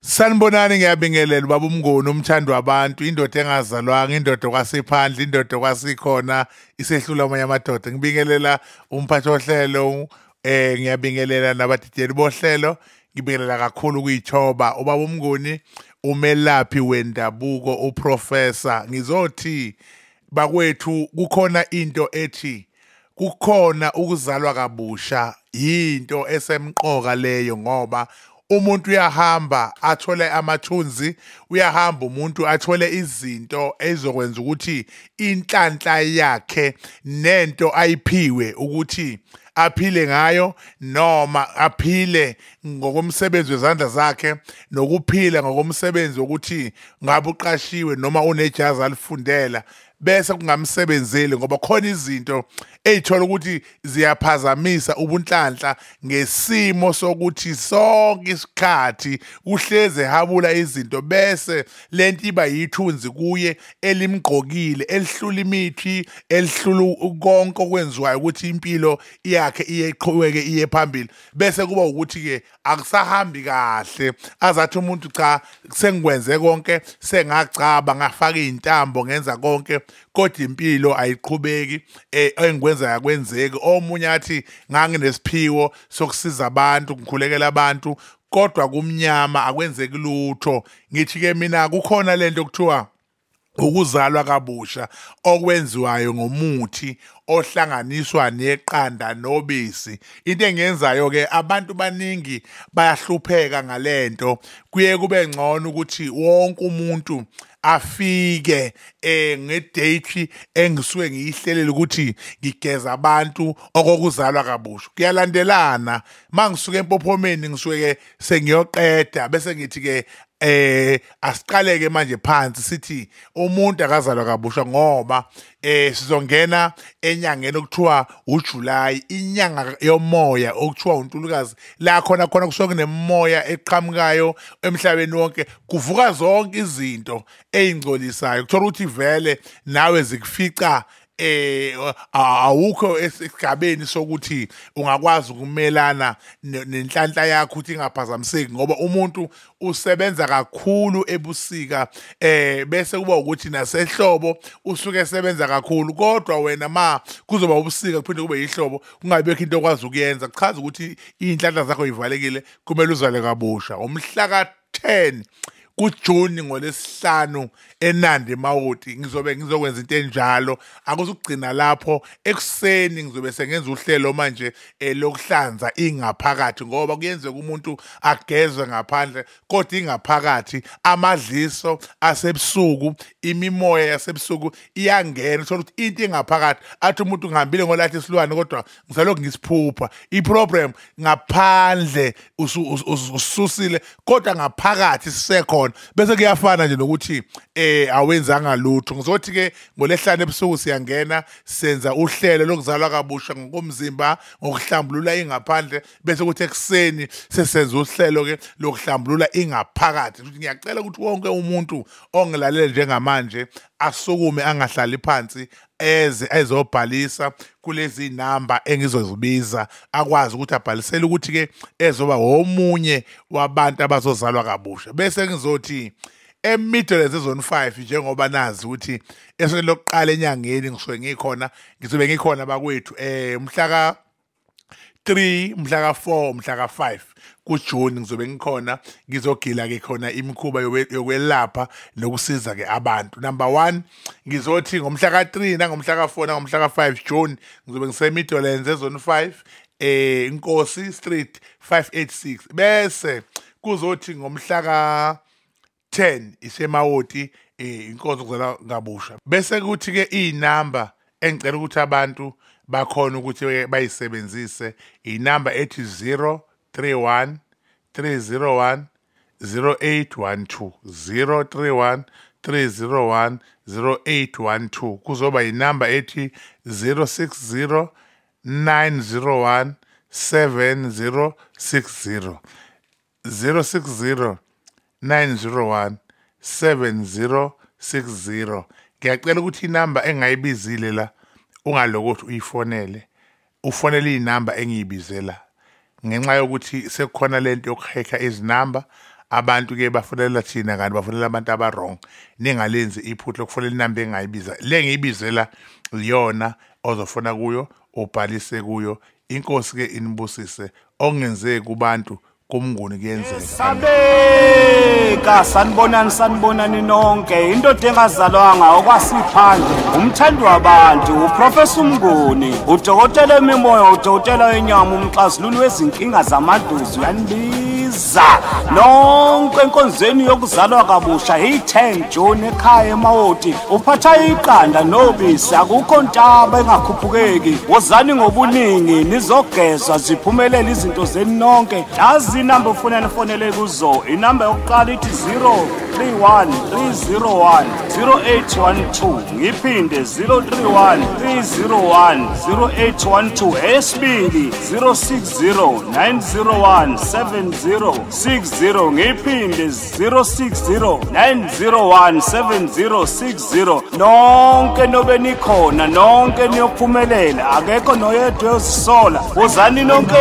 Sanibonani, ngiyabingelela baba uMnguni, umthandi wabantu, indoda engazalwanga, indoda kwasiphandle, indoda kwasikhona isehlula amanye amadoda. Ngibingelela umphathi ohlelo, ngiyabingelela nabadidiyeli bohlelo, ngibingelela kakhulu kuyithoba ubaba uMnguni, umelaphi wendabuko, uprofessor. Ngizothi bakwethu kukhona into ethi kukhona ukuzalwa kabusha, yinto esemqoka leyo, ngoba umuntu uyahamba athole amathunzi, uyahamba umuntu athole izinto ezokwenza ukuthi inhlanhla yakhe nento ayiphiwe ukuthi aphile ngayo, noma aphile ngokomsebenzi wezandla zakhe, nokuphila ngokomsebenzi wokuthi ngabe uqashiwe noma unejazi alifundela, bese kungamsebenzeli, ngoba khona izinto eyithola ukuthi ziyaphazamisa ubunhlanhla ngesimo sokuthi sonke isikhathi uhleze habula izinto, bese lento iba yithunzi kuye elimgqokile, elihlula imithi, elihlula konke okwenziwayo ukuthi impilo yakhe iye iqhubeke iye phambili, bese kuba ukuthi ke akusahambi kahle, azathi umuntu cha sengikwenze konke, sengacaba ngafaka izintambo ngenza konke, kodwa impilo ayiqhubeki, engikwenza akwenzeki. Omunye athi nganginesiphiwo sokusiza abantu, ngikhulekela abantu, kodwa kumnyama akwenzeki lutho. Ngithi ke mina kukhona lento okuthiwa ukuzalwa kabusha okwenziwayo ngomuthi ohlanganiswa neqanda nobisi. Into engiyenzayo ke, abantu baningi bayahlupheka ngalento, kuye kube ngcono ukuthi wonke umuntu afike ngedate engisuke ngiyihlelele ukuthi ngigeza abantu okokuzalwa kabusha. Kuyalandelana, mangisuke empophomeni ngisuke sengiyoqeda, bese ngithi ke asiqaleke manje phansi sithi umuntu akazalwa kabusha, ngoba sizongena enyangeni okuthiwa uJuly, inyanga yomoya okuthiwa uNtulukazi, la khona khona kusuke kunemoya eqhamukayo emhlabeni wonke, kuvuka zonke izinto eyingcolisayo, kuthola ukuthi vele nawe zikufica awukho esigabeni sokuthi ungakwazi ukumelana nenhlanhla yakho ukuthi ingaphazamiseki, ngoba umuntu usebenza kakhulu ebusika, bese kuba ukuthi nasehlobo usuke esebenza kakhulu, kodwa wena ma kuzoba ubusika kuphinde kube yihlobo, kungabekho into okwazi ukuyenza. Kuchaza ukuthi iy'nhlanhla zakho yivalekile, kumele uzale kabusha. Umhla ka-10 kuJuni ngolesihlanu eNandi Mawoti ngizobe ngizokwenza into enjalo. Akuzugcina lapho, ekuseni ngizobe sengenza uhlelo manje lokuhlanza ingaphakathi, ngoba kuyenzeka umuntu agezwe ngaphandle kodwa ingaphakathi amadliso asebusuku, imimoya yasebusuku iyangena, uthola ukuthi into ingaphakathi, athi umuntu ngihambile ngolathi isilwane kodwa ngisalokhu ngisiphupha. I-problem ngaphandle ususile kodwa ngaphakathi sisekhona, bese kuyafana nje nokuthi awenzanga lutho. Ngizothi ke ngolesihlanu ebusuku siyangena senza uhlelo lokuzalwa kabusha ngokomzimba, ngokuhlambulula ingaphandle, bese kuthi ekuseni sesenza uhlelo ke lokuhlambulula ingaphakathi. Futhi ngiyacela ukuthi wonke umuntu ongilalele njengamanje asukume, angahlali phansi, eze ezobhalisa kulezi namba engizozibiza, akwazi ukuthi abhalisele ukuthi ke ezoba omunye wabantu abazozalwa kabusha. Bese ngizothi eMidlands Zone 5, njengoba nazi ukuthi esontweni lokuqala enyangeni ngisuke ngikhona, ngizobe ngikhona bakwethu mhla ka 3, mhla ka 4, mhla ka 5 kuJune ngizobe ngikhona, ngizogila ke khona imikhuba yokwelapha nokusiza ke abantu. Number 1, ngizothi ngomhla ka 3 nangomhla ka 4 nangomhla ka 5 June ngizobe ngiseMidlands Zone 5 Nkosi Street 586. Bese kuzothi ngomhla ka 10 isemawoti inkonzo kuzalwa kabusha. Bese kuthi ke inamba engicela ukuthi abantu bakhona ukuthi bayisebenzise, inamba ethi 031 301 0812, 031 301 0812. Kuzoba inamba ethi 060 901 7060, 060 901 7060. Ngiyacela ukuthi inamba engayibizile la ungalokothi uyifonele, ufonele inamba engiyibizela, ngenxa yokuthi sekukhona lento yokuhacka izinamba. Abantu ke bafonela thina kanti bafonela abantu aba wrong. Ningalenzi iphutha lokufonela inamba engayibiza. Le ngiyibizela iyona ozofona kuyo, ubhalise kuyo. Inkosi ke inibusise. Okungenzeki kubantu kuMnguni kuyenzeka. Sabeka, sanibonani, sanibonani nonke. Indoda engazalwanga okwasiphandle, umthandi wabantu, uProfessor uMnguni, udokotela emimoya, udokotela wenyama, umxazululi wezinkinga zamadlozi, uyanibiza nonke enkonzweni yokuzalwa kabusha i-10 June ekhaya eMawoti. Uphatha iqanda nobisi, akukho ntaba engakhuphukeki. Wozani ngobuningi nizogezwa ziphumelele izinto zenu nonke. Nazi inamba ofuna nifonele kuzo. Inamba yokuqala ithi 031 301 0812. Ngiphinde 031 301 0812. Eyesibili 060 901 7060. Ngiphinde 060 901 7060. Nonke nobe nikhona, nonke niyophumelela, akekho noyedwa ozisola. Wozani nonke.